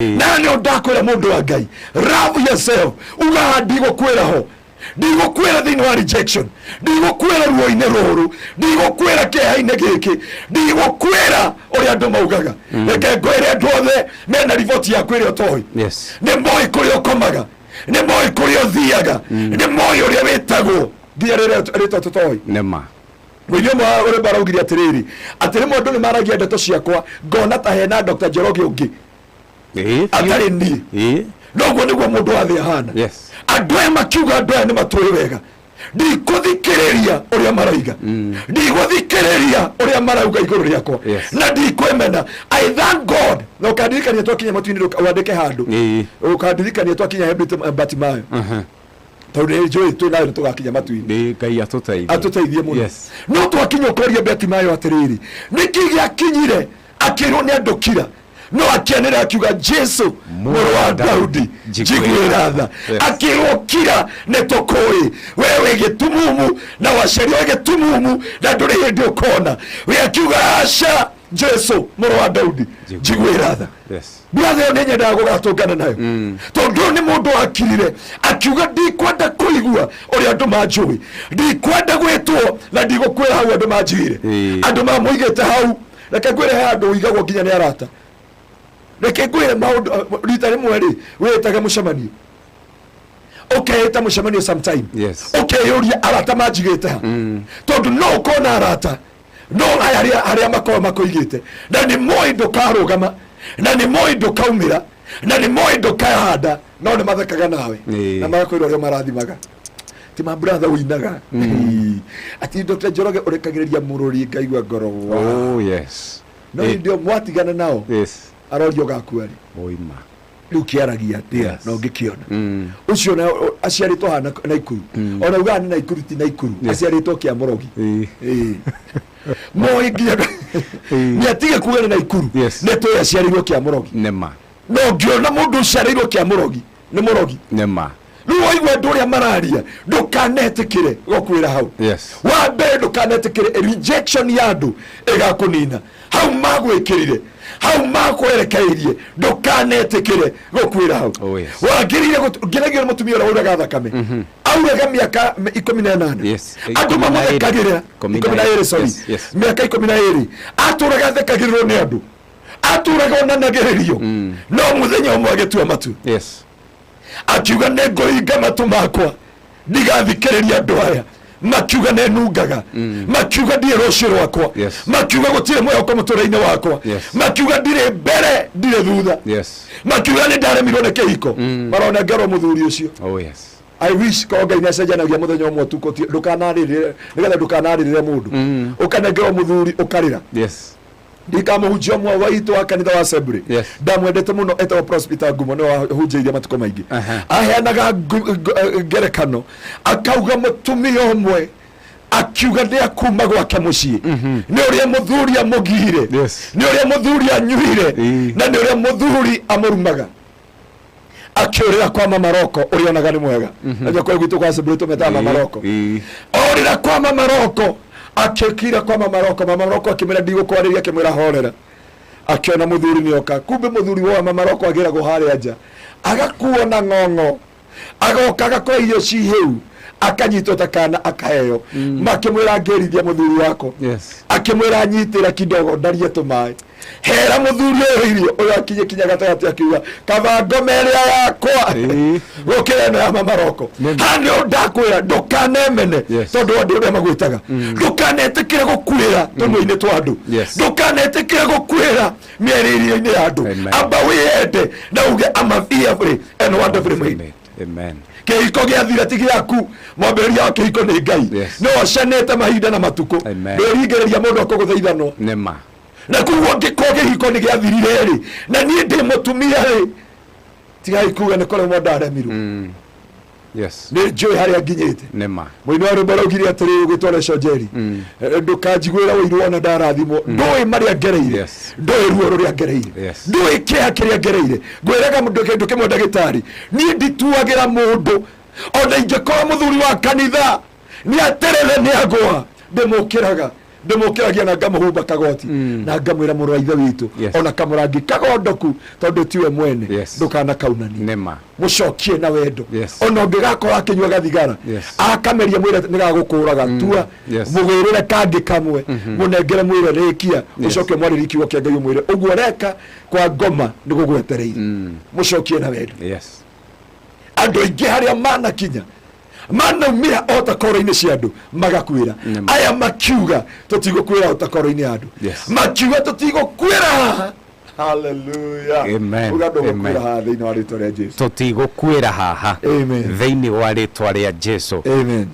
Na nĩ ndakwĩra, mũndũ wa Ngai, love yourself. Ugaga ndigũkwĩra ho, ndigũkwĩra thĩinĩ wa rejection, ndigũkwĩra ruo-inĩ rũrũ, ndigũkwĩra kĩeha-inĩ gĩkĩ, ndigũkwĩra ũrĩa andũ maugaga. Reke ngwĩre, andũ othe mena riboti yaku ĩrĩa ũtoĩ. Nĩ moĩ kũrĩa ũkomaga, nĩ moĩ kũrĩa ũthiaga, nĩ moĩ ũrĩa wĩtagwo, nginya rĩrĩa rĩtwa tũtoĩ. Nĩma. Mũini ũmwe wa rwĩmbo araugire atĩrĩrĩ, atĩ rĩmwe andũ nĩ maragia ndeto ciakwa, ngona ta hena Dr. Njoroge ũngĩ atarĩ niĩ. Noguo nĩguo mũndũ wa thĩ ahana. Andũ aya makiuga, andũ aya nĩ matũĩ wega, ndikũthikĩrĩria ũrĩa marauga, ndigũthikĩrĩria ũrĩa marauga igũrũ rĩakwa. Na ndikwĩmena. I thank God. Na ũkandirikania twakinya matu-inĩ, wandĩke handũ. Ũkandirikania twakinya he Batimayo, tondũ nĩ njũĩ twĩ nayo nĩ tũgakinya matu-inĩ. Nĩ Ngai atũteithie. Atũteithie mũno. No twakinya ũkoria Betimayo atĩrĩrĩ, nĩkĩ gĩakinyire akĩrwo nĩ andũ kira, no akĩanĩra akiuga, "Jesu mũrũ wa Daudi, njiguĩra tha." Akĩrwo kira, nĩ tũkũĩ we wĩ gĩtumumu na waciarirwo wĩ gĩtumumu na ndũrĩ hĩndĩ ũkona. We akiuga, "Aca, Jesu mũrũ wa Daudi, njiguĩra tha." Brother, ĩyo nĩ nyendaga gũgatũngana nayo, tondũ ũyũ nĩ mũndũ wakirire akiuga, "Ndikwenda kũigua ũrĩa andũ manjũĩ, ndikwenda gwĩtwo na ndigũkwĩra hau andũ manjigire." Andũ mamũigĩte hau. Reke ngwĩre, he andũ ũigagwo nginya nĩ arata. Reke ngwĩre maũndũ, rita rĩmwe rĩ wĩtaga mũcemanio, ũkeĩta mũcemanio sometime, ũkeyũria arata manjigĩte ha, tondũ no ũkona arata no aya arĩa makoragwo makũigĩte na nĩ moĩ ndũkarũgama, na nĩ moĩ ndũkaumĩra, na nĩ moĩ ndũkahanda, no nĩ mathekaga nawe na magakwĩra ũrĩa marathimaga ti ma brother ũinaga ati Dr. Njoroge ũrekagĩrĩria mũrũri ngaigua ngoro wa. Oh yes. No hĩndĩ ĩyo mwatigana nao, arorio gakua rĩ. Oima. Rĩu kĩaragia atĩa? Na ũngĩkĩona ũcio na aciarĩtwo haha Naikuru, ona ugaga nĩ Naikuru, ti Naikuru. Aciarĩtwo Kĩamũrogi. Ĩĩ. Moĩ nginya nĩ atige kuga nĩ Naikuru. Nĩ tũĩ aciarĩirwo Kĩamũrogi. Nĩma. No ngĩona mũndũ ũciarĩirwo Kĩamũrogi nĩ mũrogi. Nĩma. Rĩu waigua andũ ũrĩa mararia, ndũkanetĩkĩre gũkwĩra hau. Wa mbere, ndũkanetĩkĩre rejection ya andũ ĩgakũnina hau magwĩkĩrire, hau makwerekeirie, ndũkanetĩkĩre gũkwĩra hau. Wagĩrĩire nginyagia mũtumia ũrĩa wauraga thakame, auraga mĩaka 18. Andũ 12. Mamũthekagĩrĩra. 12, sorry. Mĩaka 12 atũraga athekagĩrĩrwo nĩ andũ, atũraga onanagĩrĩrio, no mũthenya ũmwe agĩtua matu, akiuga, "Nĩ ngũhinga matũ makwa, ndigathikĩrĩria andũ aya makiuga nĩ nungaga, makiuga ndirĩ rũciũ rwakwa, makiuga gũtirĩ mwĩhoko mũtũrĩre-inĩ wakwa, makiuga ndirĩ mbere, ndirĩ thutha, makiuga nĩ ndaremirwo nĩ kĩhiko." Maronengerwo mũthuri ũcio. I wish korwo Ngai nĩ acenjanagia mũthenya ũmwe ũtukũ, ndũkanarĩrĩre, nĩgetha ndũkanarĩrĩre mũndũ ũkanengerwo mũthuri ũkarĩra. Ndikamũhunjia ũmwe wa itũ wa kanitha wa Assembly, ndamwendete mũno, etagwo Prosper Ngumo, nĩwe wahunjĩirie matukũ maingĩ. Aheanaga ngerekano, akauga mũtumia ũmwe akiuga nĩ akuma gwake mũciĩ nĩ ũrĩa mũthuri amũgire, nĩ ũrĩa mũthuri anyuire, na nĩ ũrĩa mũthuri amũrumaga. Akĩũrĩra kwa mama Roko, ũrĩa onaga nĩ mwega. Najua kwa gwitũ kwa Assembly tũmetaga mama Roko. Orĩra kwa mama Roko, akĩkira kwa mama Roko. Mama Roko akĩmwĩra, "Ndigũkwarĩria." Akĩmwĩra, "Horera." Akĩona mũthuri nĩoka, kumbe mũthuri wa mama Roko agĩragwo harĩa nja, agakuo na ng'ong'o, agoka agakora irio cihĩu, akanyitwo ta kana akaheo. Makĩmwĩra, "Ngĩrithia mũthuri wako." Akĩmwĩra, "Nyitĩra kidogo ndarie tũmaĩ, hera mũthuri ũyũ irio." Ũyũ akinye kinya gatagatĩ akiuga, "Kaba ngome ĩrĩa yakwa gũkĩra ĩno ya mama Roko." Ha nĩ ndakwĩra, ndũkanemene tondũ andũ ũrĩa magwĩtaga, ndũkanetĩkĩre gũkuĩra tũnua-inĩ twa andũ, ndũkanetĩkĩre gũkuĩra mĩarĩrie-inĩ ya andũ. Amen. Amba wĩyende na uge, "Ama fearfully and wonderfully made." Amen. Kĩhiko gĩathira ti gĩaku, mwambĩrĩria wa kĩhiko nĩ Ngai. Nĩ wacanĩte mahinda na matukũ. Amen. Ndũringĩrĩria mũndũ akũgũthaithanwo. Nĩma. Na koguo angĩkorwo kĩhiko nĩ gĩathirire rĩ, na niĩ ndĩ mũtumia rĩ, tigai kuga nĩ kũremwo ndaremirwo. Nĩ njũĩ harĩa nginyĩte. Nĩma. Mũini wa rwĩmbo araugire atĩrĩ, ũgĩtwo Reco Njeri, "Ndũkanjiguĩra ũiru ona ndarathimwo, ndũĩ marĩa ngereire, ndũĩ ruo rũrĩa ngereire, ndũĩ kĩeha kĩrĩa ngereire." Ngwĩraga mũndũ kĩndũ kĩmwe, ndagĩtarĩ, niĩ ndituagĩra mũndũ. Ona ingĩkorwo mũthuri wa kanitha nĩ aterere, nĩ agũa, ndĩmũkĩraga. Ndĩmũkĩragia na ngamũhumba kagoti na ngamwĩra, mũrũ wa ithe witũ, ona kamũrangi kagondoku, tondũ tiwe mwene, ndũkanakaunanie. Nĩma. Mũcokie na wendo. Ona ũngĩgakora akĩnyua gathigara, akameria, mwĩre nĩgagũkũraga tua. Mũgĩrĩre kangĩ kamwe, mũnengere, mwĩre rĩkia. Ũcoke mwarĩrie kiugo kĩa Ngai, ũmwĩre ũguo reka kwa ngoma nĩ gũgwetereire. Mũcokie na wendo. Andũ aingĩ harĩa manakinya manaumĩra o ta koro-inĩ cia andũ magakwĩra. Aya makiuga tũtigũkwĩra o ta koro-inĩ ya andũ. Makiuga tũtigũkwĩra haha. Haleluya. Amen. Uga ndũgũkwĩra haha thĩinĩ wa rĩtwa rĩa Jesu. Tũtigũkuĩra haha. Amen. Thĩinĩ wa rĩtwa rĩa Jesu. Amen.